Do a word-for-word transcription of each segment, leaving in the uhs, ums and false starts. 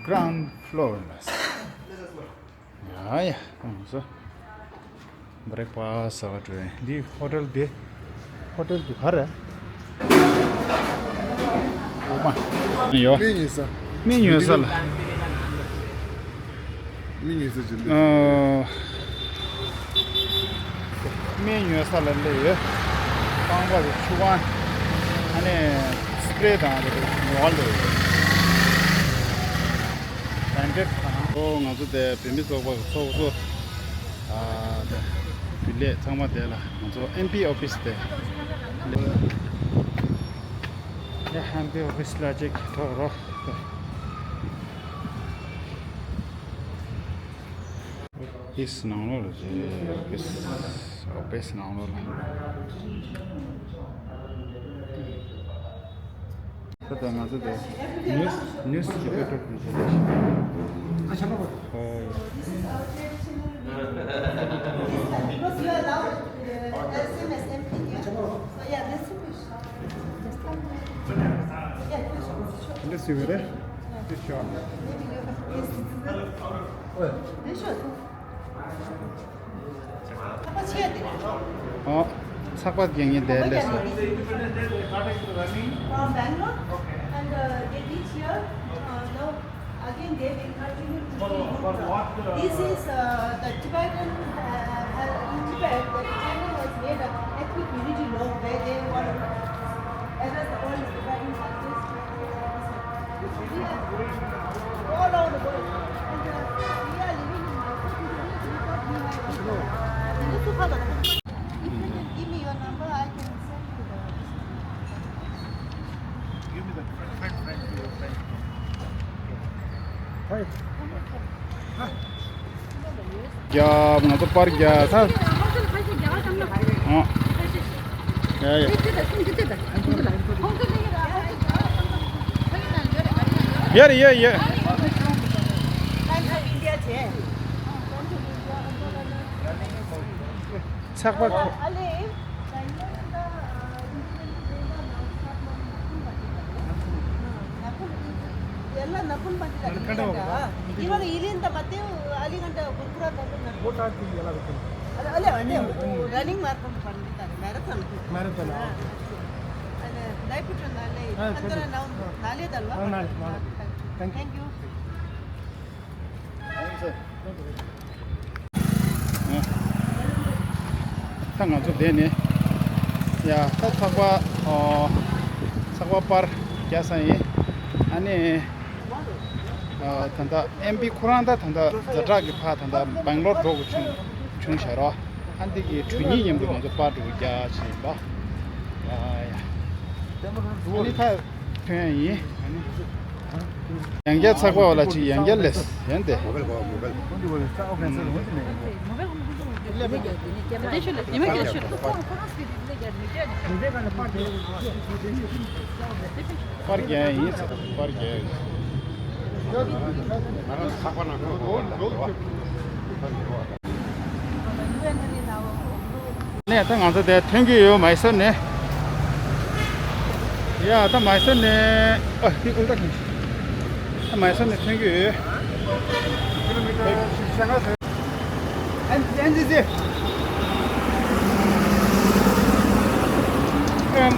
Ground floor ལ། ཡ་ཡ། ཁོང་ཚོ་breakfast ཟ་བར་འགྲོ་ཡིན། འདི་ཧོ་ཊེལ་འདི། ཧོ་ཊེལ་འདི་ག་རེ། ཨོ་མ། ཡོ། མི་ཉོས་ས། མི་ཉོས་ས་ལ། མི་ཉོས་ས་ཅིག་འདི། ཨོ། མི་ཉོས་ས་ལ་སླེབས་ཡོད། རྐང་པ་དང་ཆུ་ཁང་། ཨ་ནི་སི་པེ་རེ་དང་ཉོ་བ་སླེབས་ཡོད། བན་ཌེ་དང་། ཨོ། ང་ཚོ་དེ་བོད་མི་ཚོགས་པ་གི་ཚོགས་གཙོ། ཨ། དེ་རྒྱུན་ལས་ཚང་མ་དེ་ལ། ང་ཚོ་ཨེམ་པི་ཨོ་ཕི་སི་དེ། ཡ། ཨེམ་པི་ཨོ་ཕི་སི་ལ་ཅིག་ཐོག་རོགས། ཨོ་ཕི་སི་ནང་ལོགས་ལ་རེད། ཨོ་ཕི་སི། ཨོ་ཕི་སི་ནང་ལོགས་ལ། ད་ལྟ་ང་ཚོ་དེ་ནིའུ་སི་ནིའུ་སི་ཀེ་པེ་ཊར་གི་ཞལ་ལག་ཞིག་ཨོ། Because you are now, uh, same as M P, yeah? So, yeah, that's it. Just come. Yeah, sure, sure. Let's see whether it's sure. Maybe you have this. This should. ཨོ། ཚགས་པར་རྒྱག་མཁན་དེ་སླེབས་སོང་། From Bangalore, and, uh, they reach here, uh, now again they will continue to be. This is, uh, the Tibetan, uh, uh, in Tibet, the China has made a ethnic unity law where they want to, as well as all Tibetan cultures. All over the world. And, uh, we are living in Manipur. We thought we were in, uh, if you can give me your number, I can send to the. Give me the friend, friend, friend to your friend. Hi. རྒྱབ། ང་ཚོ་པར་རྒྱག་ས། ཨ། ཡ་ཡ། ཡ་རེད་ཡ་ཡ། ཚགས་པར་ཁོ། Thank you. ད་ང་ཚོ་དེ་ནས་ཡ། ད་ཚགས་པར། ཨོ། ཚགས་པར་པར་རྒྱག་ས་ཡིན། ཨ་ནི། ཨ། ད་ལྟ་ཨེམ་པི་ཁོ་རང་ད་ད་ལྟ་ཛ་དྲག་གི་ཕར་ད་ལྟ་སྦེང་ལོར་འགྲོ་དགོས་བྱུང་བྱུང་ཤག་རོ། ཨ། འདི་གི་གྲོས་ཉིད་མཉམ་དུ་ང་ཚོ་པར་འགྲོ་རྒྱག་བྱས་ཡིན་པ། ཡ་ཡ། ཨ་ནི་ད། ཐོན་ཡ་ཡིན། ཡང་བསྐྱར་ཚགས་པར་བ་ལ་ཅིག་ཡང་བསྐྱར་ལས་ཡན་ཏེ། པར་རྒྱག་ཡ་ཡིན། ཚགས་པར་པར་རྒྱག་ཡ་ཡིན། ཚགས་པར་ནང་ཁོ་ནས་ད་ང་ཚོ་དེ་ཐོན་གྱི་ཡོད། མའི་སོར་ནས། ཡ། ད་མའི་སོར་ནས། ཨ། དེ་ཀུན་ད་ཐོན་ཤིག་ད་མའི་སོར་ནས་ཐོན་གྱི་ཡོད། ཨན་ཨན་ཙི་ཙི། ཨམ།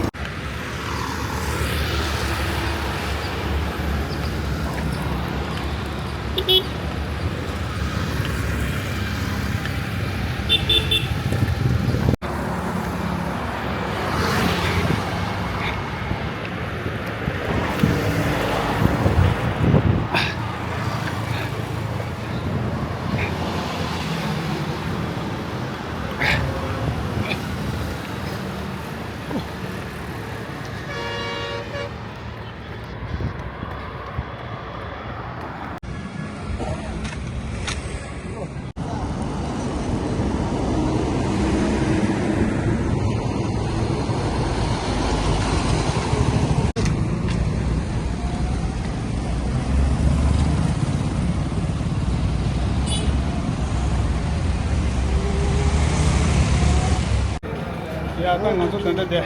ཡ། ད་ང་ཚོ་དེ་འདྲ་དེ།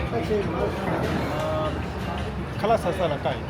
ཁ་ལག་ཟ་ས་ལ་བཀག་ཡིན།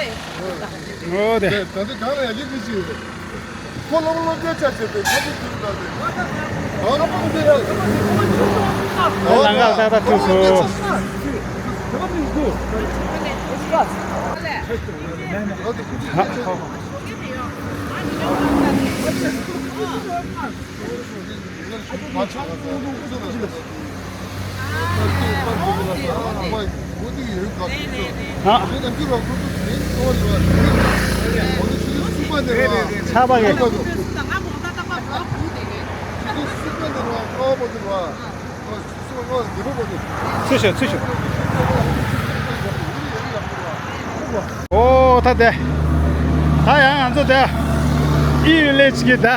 ཨོ་དེ། ད་ལྟ་གང་ལ་ཡང་ཡིད་མི་ཆེས། ཁོ་སློབ་སློབ་གྲྭའི་ཆ་བྱས་ཏེ་ཁ་ཐུག་ཐུག་ད་དེ། ཨ་ལ་པང་དེ་རེད། ཨོ་ལང་ཀ་ཏག་ཏག་ཐུག་སོང་། ཆགས་པ་གི། ཚུར་ཤོག་ཚུར་ཤོག་ཨོ་ད་དེ། ད་ཡང་ང་ཚོ་དེ། ཨི་ཡུལ་ལས་ཅིག་གི་དེ།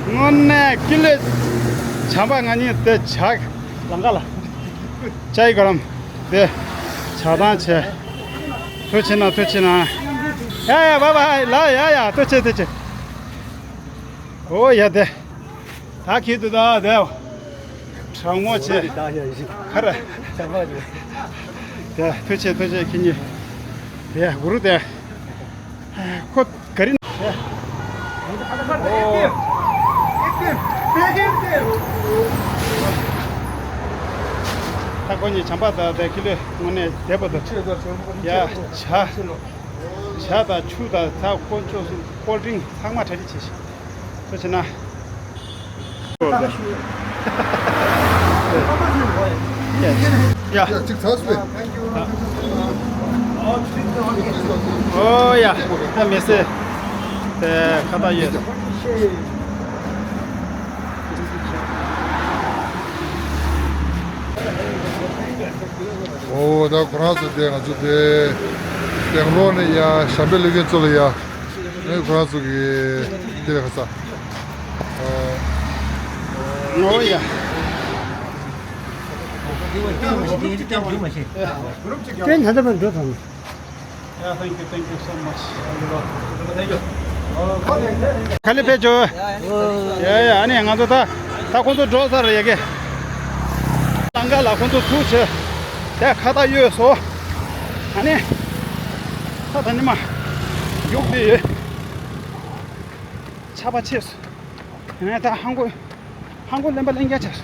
དངོས་གནས་ཀི་ལོ། བྱམས་པ་ང་གཉིས་དེ་ཇག་ལང་ཀ་ལ། ཅའི་ག་ལམ། དེ། ཇག་དང་བྱས། ཐུགས་ཆེ་གནང་ཐུགས་ཆེ་གནང་། ཡ་ཡ་བ་བ་ལ་ཡ་ཡ་ཐུགས་ཆེ་ཐུགས་ཆེ། ཨོ་ཡ་དེ། ད་ཁྱེད་དུ་ད་དེ། དྲང་མོ་ཆེ། ཁ་ར། དེ་ཐུགས་ཆེ་ཐུགས་ཆེ་ཁྱེད་གཉིས། དེ་གུ་རུ་དེ། ཁོ་ག་རི། ད་ཁོ་གཉིས་བྱམས་པ་དང་དེ་ཁྱེད་ལས་དངོས་གནས་བདེ་པོ་འདུག་ཡ་ཇ། ཇ་དང་ཆུ་དང་ད་དཀོན་མཆོག་གསུམ་ཀོལ་ཌི་རིང་ཚང་མ་གྲ་སྒྲིག་བྱས་ཤིང་། ཐུགས་ཆེ་གནང་། ཡ། ཡ་གཅིག་ཚར་སོང་། ཨོ་ཡ། ད་མི་སེར། དེ་ཁ་བཏགས་ཡོད། ཨོ་ད་ཁོ་རང་ཚོ་དེ་ང་ཚོ་དེ་སྟེང་ལོགས་ནས་ཡ་ཞབས་པད་བློ་མཁན་ཚོ་ལ་ཡ་ནས་ཁོ་རང་ཚོ་གི་དེ་ལ་ཁ་ས། ཨོ་ཡ། དེ་ད་ལྟ་མ་འགྲོ་ཐང་། Yeah, thank you, thank you so much. Thank you. ག་ལེ་ཕེབས་བྱོས། ཡ་ཡ། ཨ་ནི་ང་ཚོ་ད་ད་ཁོང་ཚོ་འགྲོ་ཚར་ཡ་གི། ལམ་ཁ་ལ་ཁོང་ཚོ་ཚུར་བྱས། དེ་ཁ་བཏགས་གཡོགས་སོ། ཨ་ནི་ཁ་ད་ཉི་མ་རྒྱུག་དེ་ཡོད། ཆར་པ་ཆེ་སོ། ཡ་ད་ཧང་གོ། ཧང་གོ་གླེན་པ་གླེན་རྐྱང་བྱས།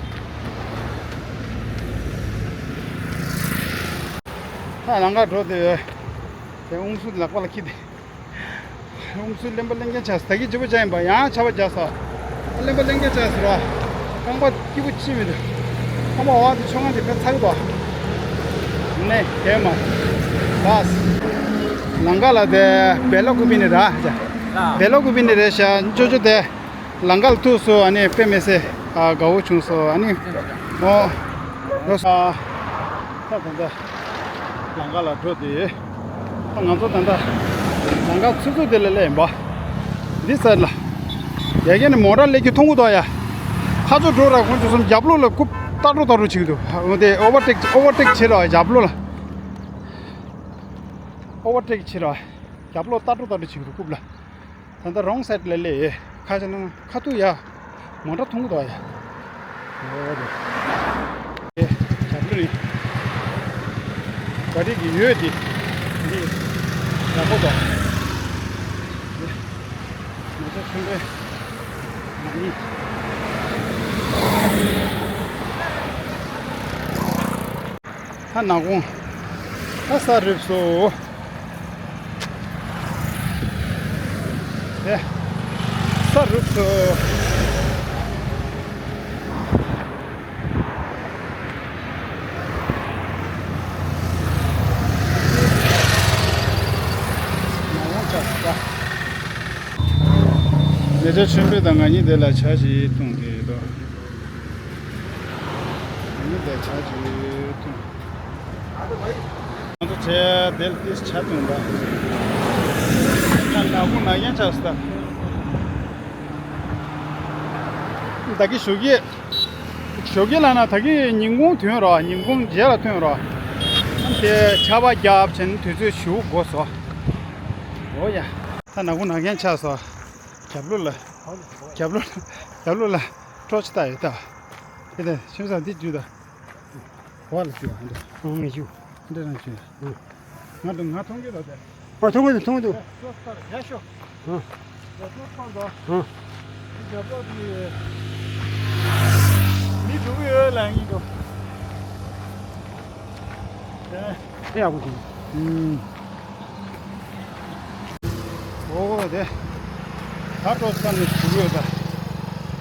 ད་ལམ་ཁ་འགྲོ་དེ་དེ་ཨུམ་སུ་ལག་པ་ལ་ཁྱི་དེ། ཨུམ་སུ་གླེན་པ་གླེན་རྐྱང་བྱས། ད་གི་ལྗིད་པོ་ཅན་ཡིན་པ་ཡང་ཆར་པ་རྒྱག་ས། གླེན་པ་གླེན་རྐྱང་བྱས་ཟེར་བ། རྐང་པ་སྐྱིད་པོ་ཅི་མི་འདུག་རྐང་པ་འོག་དེ་ཆུ་ཁང་དེ་ཕར་ཚ་གི་འདུག་ནས་དེ་མ། ལགས། ལམ་ཁ་ལ་དེ་བེ་ལ་ཀུ་པི་ནི་ར། བེ་ལ་ཀུ་པི་ནི་རེད་ཤག་ཅོ་ཅོ་དེ། ལམ་ཁ་ལ་ཐུག་སོང་། ཨ་ནི་དཔེ་མི་སྲིད་ཨ་དགའ་བོ་བྱུང་སོང་། ཨ་ནི་ཨོ་རོ་ས་ད་ད་ད་ལམ་ཁ་ལ་འགྲོ་དེ། ད་ང་ཚོ་ད་ད་ལམ་ཁ་ཚུར་ཚུར་དེ་ལ་སླེབས་ཡིན་པ། འདི་ས་ལ་ཡ་གི་ནི་མོ་ཊ་སླེབས་རྒྱུ་མཐོང་གི་འདུག་ཡ། ཁ་ཚོ་འགྲོ་ར་ཁོང་ཚོ་གསུམ་རྒྱབ་ལོགས་ལ་རྐུབ་ལྟ་འགྲོ་ལྟ་འགྲོ་བྱེད་ཀྱི་འདུག་འོ་དེ་ཨོ་ཝར་ཊེག་ཨོ་ཝར་ཊེག་བྱེད་ར་རྒྱབ་ལོགས་ལ། ཨོ་ཝར་ཊེག་བྱེད་ར་རྒྱབ་ལོགས་ལྟ་འགྲོ་ལྟ་འགྲོ་བྱེད་ཀྱི་འདུག་རྐུབ་ལ། ད་ལྟ་རོང་སའིཌ་ལ་སླེབས་ཡོད། ཁ་ཆེ་ན་ཁ་ཐུག་ཡ། མོ་ཊ་མཐོང་གི་འདུག་ཡ། འོ་རེད། ཨེ་རྒྱབ་ལོགས་ནས་ག་རེ་གི་ཡོད་དེ། འདི་ཡག་པོ་འདུག་མོ་ཊ་ཆུང་གྲས་མ་ཡིན། ད་ནག་ཁུང་། ད་ས་རུབ་སོང་། ཨེ། ས་རུབ་སོང་། ནག་ཁུང་ཆགས་སོང་ད། ཉེ་ཆར་ཆེན་པོ་དང་ང་གཉིས་དེ་ལ་ཆ་ཞིག་བཏུང་གི་འདུག་ང་གཉིས་དེ་ཆ་ཞིག་བཏུང་། ང་ཚོ་བྱས་དེ་ལ་ཏིས་ཆ་བཏུང་པ། ཡང་ནག་ཁུང་ནག་ཡང་ཆགས་སོང་ད། ད་གི་ཞོགས་ཀས། ཞོགས་ཀས་ལ་ན་ད་གི་ཉིན་གུང་ཐོན་རོགས། ཉིན་གུང་རྗེས་ལ་ཐོན་རོགས། དེ་ཆར་པ་རྒྱབ་བྱས་ནས་དུས་ཚོད་ཞུ་དགོས་སོ། འོ་ཡ། ད་ནག་ཁུང་ནག་ཡང་ཆགས་སོང་། རྒྱབ་ལོགས་ལ། རྒྱབ་ལོགས་ལ། རྒྱབ་ལོགས་ལ་ཀྲོ་ཆ་ད་ཡོད་ད། དེ་ད་ཤིང་ས་འདི་བརྒྱུད་ད། འོག་ལ་བརྒྱུད་ཨ་འདྲ། ཨང་མི་བརྒྱུད། འདྲ་རང་བརྒྱུད། ཨང་། ང་དང་ང་མཐོང་གི་ད་དེ། ཨ་མཐོང་གི་འདུག་མཐོང་གི་འདུག་ཤོ་ལྟར་རྒྱ་ཤོ། ཨང་། རྒྱ་ཤོ་མཐོང་དོ། ཨང་། འདི་རྒྱབ་ལོགས་དེ་མི་འགྲོ་གི་ཡོད་ལ་ཡིན་འགྲོ། དེ་ཡག་པོ་འདུག་ཨང་། ཨོ་དེ། ད་ཀྲོ་ས་ནས་ཞུ་གི་ཡོད་ད།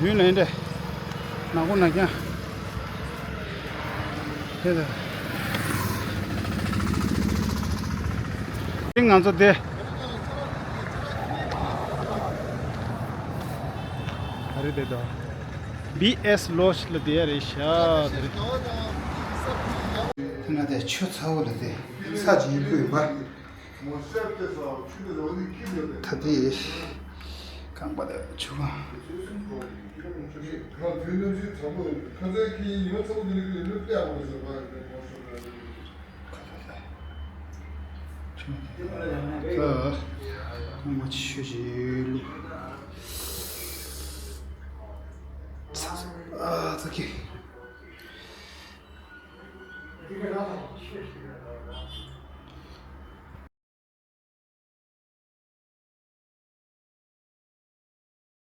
མདུན་ལ་འདྲ། ནག་པོ་ནག་རྐྱང་། དེ་ད། དེ་ང་ཚོ་དེ། ག་རེ་དེ་ད། བི་ཨེས་ལོ་ཇི་ལ་དེ་རེད་ཤག་དེ་རེད། དེ་ན་དེ་ཆུ་ཚ་བོ་ལ་དེ་ཚ་ཅིག་ཡིན་དགོས་པ། ད་དེ་རྐང་པ་དེ་ཆུ་གང་། ཁ་ཚ་ཚ། ཁ་ཚ་ཚ། ཁ་མ་ཆུ་ཞིག་བླུགས། ཚ་ཚ། ཨ་ཚ་གི།